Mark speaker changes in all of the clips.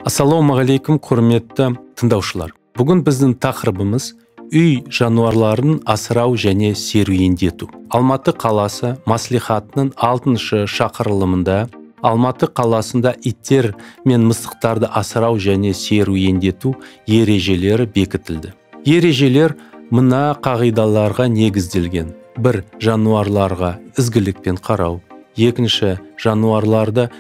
Speaker 1: Ассалаумағалейкум, құрметті тыңдаушылар. Бүгін біздің тақырыбымыз үй жануарларын асырау және серуендету. Алматы қаласы мәслихатының 6-шы шақырылымында Алматы қаласында иттер мен мысықтарды асырау және серуендету ережелері бекітілді. Ережелер мына қағидаларға негізделген. 1. Жануарларға ізгілікпен қарау. 2. Жануарларды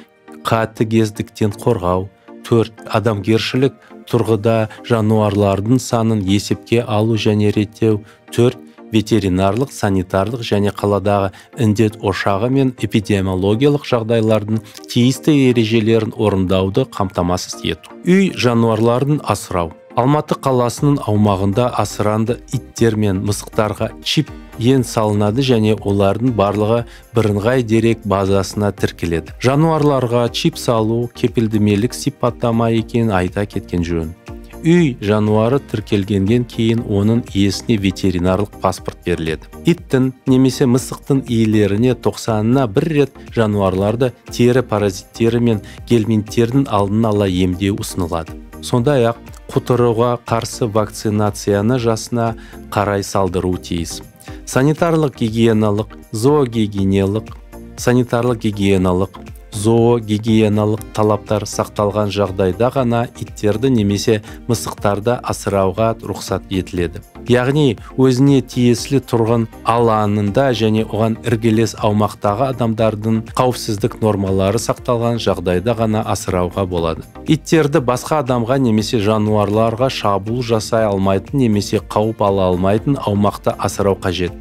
Speaker 1: қатыгездіктен қорғау. 4. Адамгершілік тұрғыда жануарлардың санын есепке алу және реттеу. 4. Ветеринарлық, санитарлық және қаладағы індет ошағы мен эпидемиологиялық жағдайлардың тиісті ережелерін орындауды қамтамасыз ету. Үй жануарларын асырау. Алматы қаласының аумағында асыранды иттер мен мысықтарға чип ен салынады және олардың барлығы бірыңғай дерек базасына тіркеледі. Жануарларға чип салу кепілдемелік сипаттама екенін айта кеткен жөн. Үй жануары тіркелгеннен кейін оның иесіне ветеринарлық паспорт беріледі. Иттің немесе мысықтың иелеріне 90-на бір рет жануарларды тері паразиттері мен гельминттердің алдын ала емдеу ұсынылады. Сондай-ақ құтыруға қарсы вакцинацияны жасына қарай салдыру тиіс. Санитарлық гигиеналық, зоогигиеналық, санитарлық гигиеналық, зоогигиеналық талаптар сақталған жағдайда ғана иттерді немесе мысықтарды асырауға рұқсат етіледі. Яғни өзіне тиесілі тұрғын алаңында және оған іргелес аумақтағы адамдардың қауіпсіздік нормалары сақталған жағдайда ғана асырауға болады. Иттерді басқа адамға немесе жануарларға шабуыл жасай алмайтын немесе қауіп ала алмайтын аумақта асырау қажет.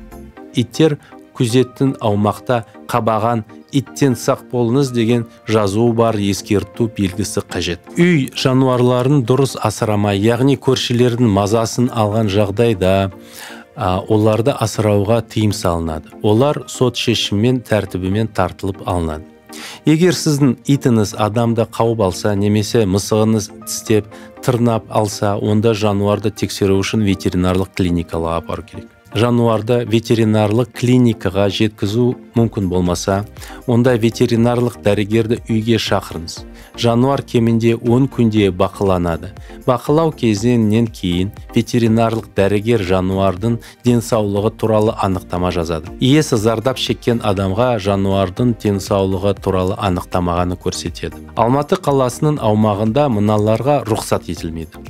Speaker 1: Иттер күзеттің аумақта қабаған иттен сақ болыңыз деген жазуы бар ескерту белгісі қажет. Үй жануарларын дұрыс асырамай, яғни көршілердің мазасын алған жағдайда оларды асырауға тыйым салынады. Олар сот шешімімен тәртібімен тартылып алынады. Егер сіздің итіңіз адамды қауып алса немесе мысығыңыз тістеп, тырнап алса, онда жануарды тексеру үшін ветеринарлық клиникаға апару керек. Жануарды ветеринарлық клиникаға жеткізу мүмкін болмаса, онда ветеринарлық дәрігерді үйге шақырыңыз. Жануар кемінде 10 күнде бақыланады. Бақылау кезеңінен кейін ветеринарлық дәрігер жануардың денсаулығы туралы анықтама жазады. Иесі зардап шеккен адамға жануардың денсаулығы туралы анықтаманы көрсетеді. Алматы қаласының аумағында мыналарға рұқсат етілмейді.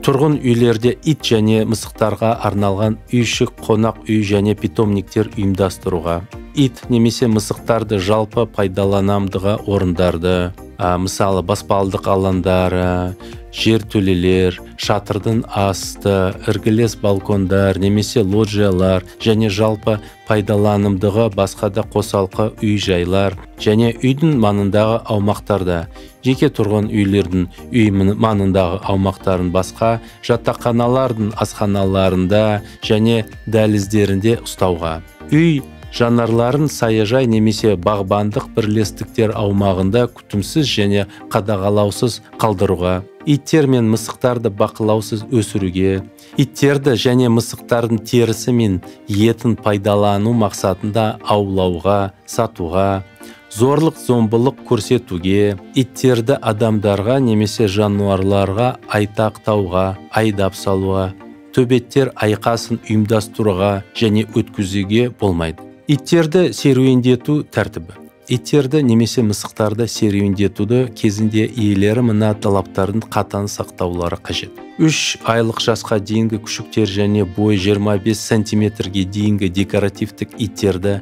Speaker 1: Тұрғын үйлерде ит және мысықтарға арналған үйшік, қонақ үй және питомниктер ұйымдастыруға, ит немесе мысықтарды жалпы пайдаланамдыға орындарды, мысалы баспалдық алаңдары, жертөлелер, шатырдың асты, іргелес балкондар немесе лоджиялар және жалпы пайдаланымдығы басқа да қосалқы үй-жайлар және үйдің маңындағы аумақтарда, жеке тұрғын үйлердің үй маңындағы аумақтарын басқа жатақханалардың асханаларында және дәліздерінде ұстауға. Үй жанарларын саяжай немесе бағбандық бірлестіктер аумағында күтімсіз және қадағалаусыз қалдыруға, иттер мен мысықтарды бақылаусыз өсіруге, иттерді және мысықтардың терісі мен етін пайдалану мақсатында аулауға, сатуға, зорлық-зомбылық көрсетуге, иттерді адамдарға немесе жануарларға айтақтауға, айдап салуға, төбеттер айқасын ұйымдастыруға және өткізуге болмайды. Иттерді серуендету тәртібі. Иттерді немесе мысықтарды серуендетуді кезінде иелері мына талаптардың қатаң сақтаулары қажет. 3 айлық жасқа дейінгі күшіктер және бойы 25 сантиметрге дейінгі декоративтік иттерді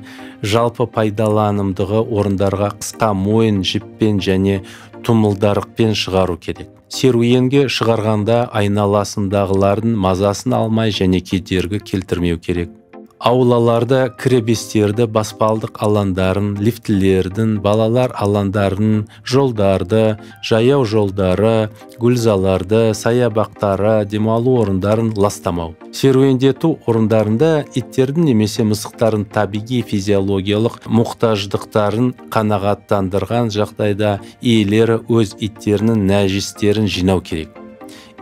Speaker 1: жалпы пайдаланымдығы орындарға қысқа мойын жіппен және тұмылдарықпен шығару керек. Серуенге шығарғанда айналасындағылардың мазасын алмай және кедергі келтірмеу керек. Аулаларда кіребестерді, баспалдық алаңдарын, лифтілердің, балалар алаңдарын, жолдарды, жаяу жолдары, гүлзаларды, саябақтары, демалу орындарын ластамау. Серуендету орындарында иттердің немесе мысықтардың табиғи физиологиялық мұқтаждықтарын қанағаттандырған жағдайда иелері өз иттерінің нәжістерін жинау керек.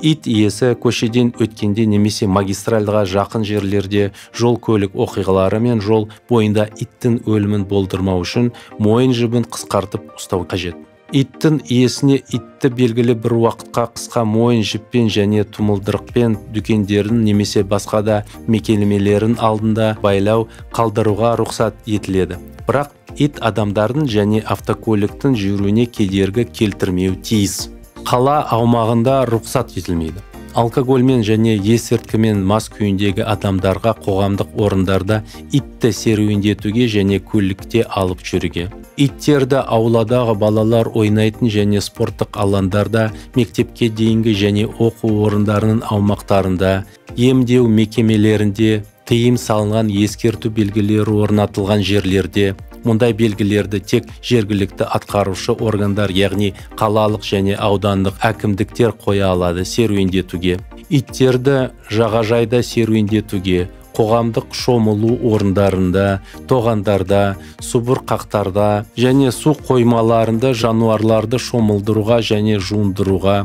Speaker 1: Ит иесі көшеден өткенде немесе магистральға жақын жерлерде жол көлік оқиғалары мен жол бойында иттің өлімін болдырмау үшін мойын жібін қысқартып ұстау қажет. Иттің иесіне итті белгілі бір уақытқа қысқа мойын жіппен және тұмылдырықпен дүкендердің немесе басқа да мекемелердің алдында байлау қалдыруға рұқсат етіледі. Бірақ ит адамдардың және автокөліктің жүруіне кедергі келтірмеуі тиіс. Қала аумағында рұқсат етілмейді. Алкогольмен және есірткімен мас күйіндегі адамдарға қоғамдық орындарда итті серуендетуге және көлікте алып жүруге. Иттерді ауладағы балалар ойнайтын және спорттық алаңдарда, мектепке дейінгі және оқу орындарының аумақтарында, емдеу мекемелерінде, тыйым салынған ескерту белгілері орнатылған жерлерде, мұндай белгілерді тек жергілікті атқарушы органдар, яғни қалалық және аудандық әкімдіктер қоя алады серуендетуге. Иттерді жағажайда серуендетуге, қоғамдық шомылу орындарында, тоғандарда, субұрқақтарда және су қоймаларында жануарларды шомылдыруға және жуындыруға,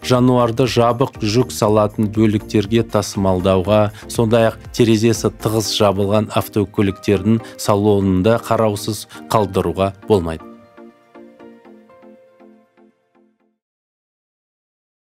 Speaker 1: жануарды жабық жүк салатын бөліктерге тасымалдауға, сондай-ақ терезесі тығыз жабылған автокөліктердің салонында қараусыз қалдыруға болмайды.